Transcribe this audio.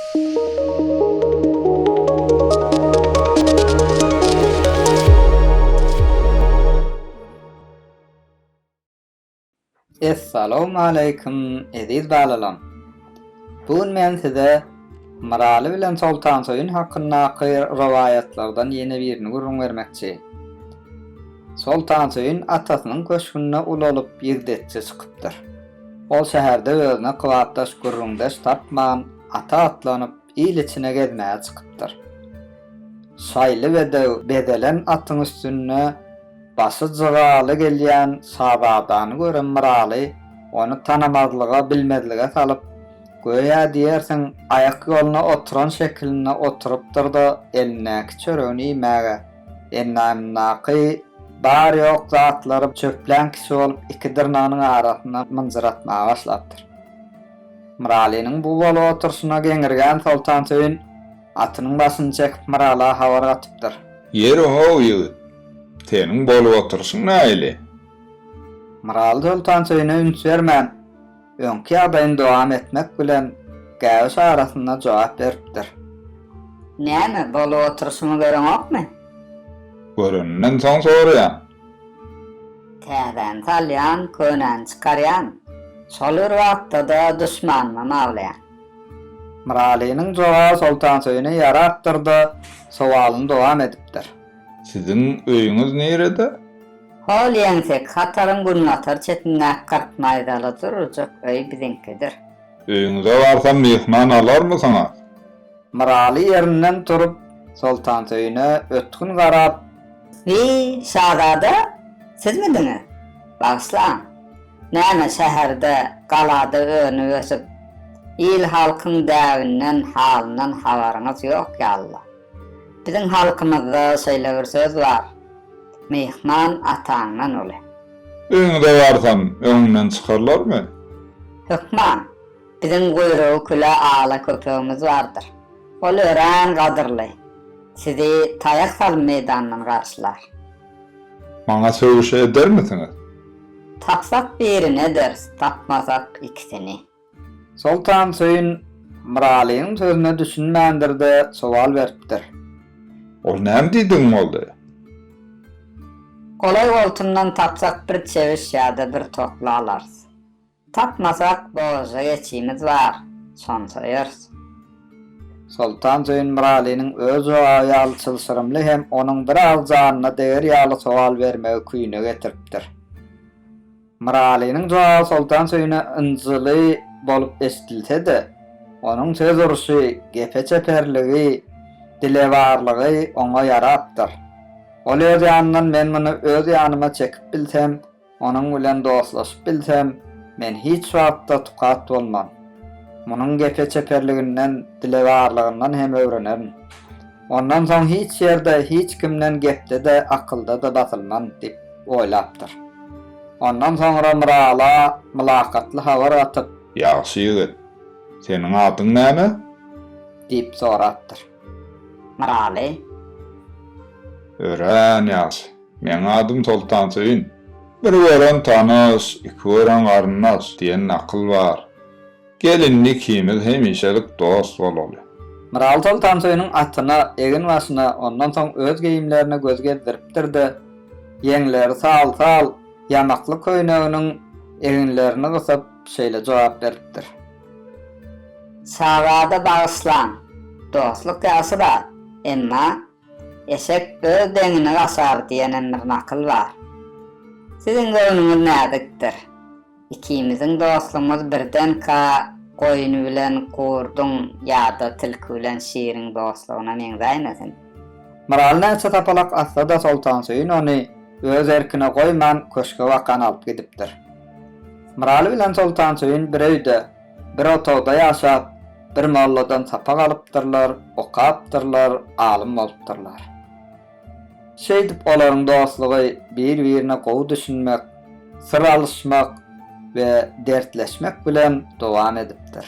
Essalawmaleýkim eziz balalam. Bu gün men size Myraly bilen Soltansöýün hakyndaky rowaýatlardan ýene birini gürrüň bermekçi. Soltansöýün atasynyň köşgünde ulalyp ýigdekçe çykypdyr. Ol şäherde özüne kybapdaş gürrüňdeş tapman, ata atlanyp, il içine gezmäge çykypdyr. Şaýly bedew bezelen atyň üstünde başy jygaly gelýän şazadany gören Myraly ony tanamazlyga, bilmezlige salyp, göýä diýersiň, aýak ýoluna oturan şekilinde oturypdyr-da, elindäki çöregini iýmäge, endamyndaky bar-ýok zatlary çöplän kişi bolup iki dyrnagynyň arasynda mynjyratmaga başlapdyr. Myralynyň bu bolup oturyşyna geňirgän Soltansöýün atynyň başyny çekip Myrala habar gatypdyr. Ýeri-how ýigit, seniň bolup oturyşyň nähili? Myraly Soltansöýüne üns bermän, öňki ýagdaýyny dowam etmek bilen, gäwüş arasynda jogap beripdir. Näme, bolup oturyşymy göreňokmy? Göreninden soň soraýan. Täzäni salýan, könäni çykarýan. Şol bir wagtda-da duşmanymam awlaýan. Myralynyň jogaby Soltansöýüne ýarapdyr-da, sowalyny dowam edipdir. Siziň öýüňiz nirede? Hol ýeňseki hataryň günbatar çetindäki 40 maýdaly durujak öý biziňkidir. Öýüňize barsam myhman alarmysyňyz? Myraly ýerinden turup, Soltansöýüne ötgün garap. Wiý, şazada, sizmidiňiz? Bagyşlaň. Näme, şäherde, galada önüp-ösüp, il-halkyň däbinden, halyndan habaryňyz ýok ýaly-la. Biziň halkymyzda şeýle bir söz bar, Myhman ataňdan uly. Öýüňize barsam, öňümden çykarlarmy? Hökman. Biziň guýrugy küle ala köpegimiz bardyr. Ol örän gadyrly. Sizi taýak salym meýdandan garşylar. Maňa sögüş edermisiňiz? Tapsak birini ederis, tapmasak ikisini. Soltansöýün Myralynyň sözüne düşünmändir-de, sowal beripdir. Ol näme diýdigiň boldy? Golaý-goltumdan tapsak bir çebiş ýa-da bir tokly alarys. Tapmasak boža geçimiz bar, şony soýarys. Soltansöýün Myralynyň öz jogaby ýaly çylşyrymly hem onuň biraz janyna deger ýaly sowal bermegi küýüne getiripdir. Myralynyň jogaby Soltansöýüne ynjyly bolup eşidilse-de, onuň söz urşy, gepe çeperligi, dilewarlygy oňa ýarapdyr. Ol öz ýanyndan men muny öz ýanyma çekip bilsem, Onuň bilen dostlaşyp bilsem, men hiç wagtda tukat bolman. Munuň gepe çeperliginden, dilewarlygyndan hem öwrenerin. Ondan soň hiç ýerde, hiç kimden gepde-de, akylda-da basylman diýip oýlapdyr. Ondan soňra Myrala mylakatly habar gatyp. Ýagşy ýigit, seniň adyň näme? Diýip sorapdyr. Myraly. Örän ýagşy. Meň adym Soltansöýün. Bir gören tanyş, iki gören garyndaş diýen nakyl bar. Gel indi ikimiz hemişelik dost bolaly. Myraly Soltansöýüniň atyna, egin-başyna, ondan soň öz geýimlerine göz gezdiripdir-de, ýeňleri sal-sal, ýamakly köýneginiň eginlerini gysyp, şeýle jogap beripdir. Şazada bagyşlaň, dostluk ýagşy zat, emma Eşek öz deňini gaşar diýenem bir nakyl bar. Siziň göwnüňiz näzikdir. Ikimiziň dostlugymyz birdenkä goýun bilen gurduň ýa-da tilki bilen şiriň dostlugyna meňzäýmesin. Myraly näçe sapalak atsa-da Soltansöýün ony öz erkine goýman köşge bakan alyp gidipdir. Myraly bilen Soltansöýün bir öýde, Bir otagda ýaşap, bir molladan sapak alypdyrlar, okapdyrlar, alym bolupdyrlar. Şeýdip olaryň dostlugy bir-birine gowy düşünmek, syr alyşmak we dertleşmek bilen dowam edipdir.